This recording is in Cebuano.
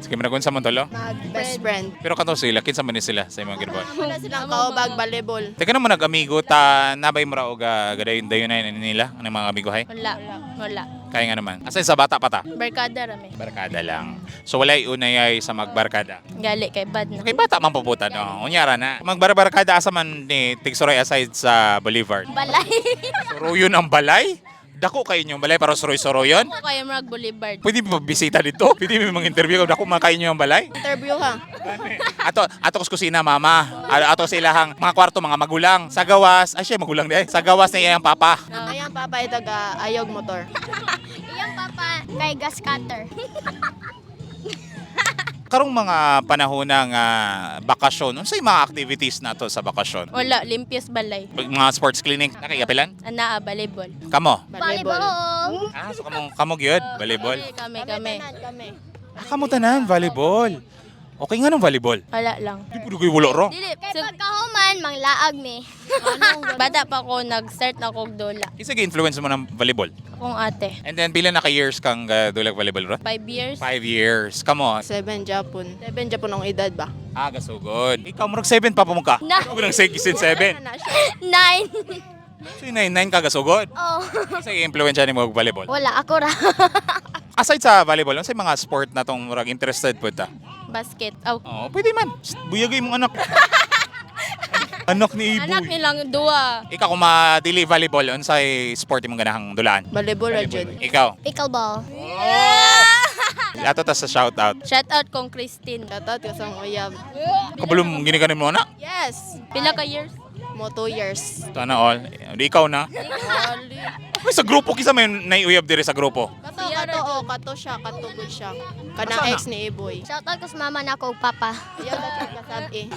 Sige, managun sa Montolo. Mag best friend. Pero kato sila, kinsa man ni sila sa imong ginabuhat? Wala silang kaobag volleyball. Teka naman nag-amigo ta nabay mo ra og gadayon dayon na nila ang mga amigo hay. Wala. Wala. Kaya nga naman. Asa sa bata pa ta? Barkada rami. Barkada lang. So walay unay ay sa magbarkada. Gali kay bad na. Okay, bata man puputa no. Unyara na. Magbarbarkada asa man ni Tigsuroy aside sa Boulevard? Balay. Suroyon ang balay? Dako kayo inyong balay para suroy-suroyon? Ako kayo mag Boulevard. Pwede ba bisita dito? Pwede ba mga interview? Dako man kayo inyong balay? Interview ha. Ato ato kus kusina mama. Ato sa ilahang mga kwarto mga magulang. Sa gawas, ay siya magulang di ay. Sa gawas na iyang papa. Ayan papa ay taga ayog motor. Iyang papa kay gas cutter. Karong mga panahon ng bakasyon, unsay mga activities nato sa bakasyon? Wala, limpias balay. Mga sports clinic, nakayapilan? Anaa, volleyball. Kamo. Volleyball. Ah, so kamo kamo gyud, volleyball. Kami, kami. Tanan kami. Ah, kamo tanan volleyball. Okay nga ng volleyball. Wala lang. Di pud koy wala ra. Dili, Kay sa, pagkahuman, manglaag mi. Bata pa ko, nag-start na kog dola. Kinsa gi-influence mo ng volleyball? Akong ate. And then pila na ka years kang dulag volleyball ra? 5 years. 5 years. Kamo. 7 Japon. 7 Japon ang edad ba? Ah, gasugod. Ikaw murag 7 pa po mo ka. Na. Ikaw nang 6 7. Ano na siya? 9. So 9 9 ka gasugod. Oh. Kinsa gi-influence nimo og volleyball? Wala, ako ra. Aside sa volleyball, unsay mga sport na tong murag interested pud ta? Basket. Oh. Oo, pwede man. Shh, buyagay mong anak. Anak ni Iboy. Anak nilang duwa. Ikaw kung madili volleyball, unsay sport imong ganahang dulaan? Volleyball ra jud. Ikaw. Pickleball. Ato ta sa shout out. Shout out kong Christine. Shoutout ko sa akong uyab. Kabulong gini mo na. Yes. Pila ka years? Mo 2 years. Sana all. Di ikaw na. Uy, sa grupo kisa may naiuyab diri sa grupo. Kato kato oh, kato siya, kato gud siya. Kanang ex ni Iboy. Shoutout ko sa mama na ako ug papa. Ayaw na siya kasab eh.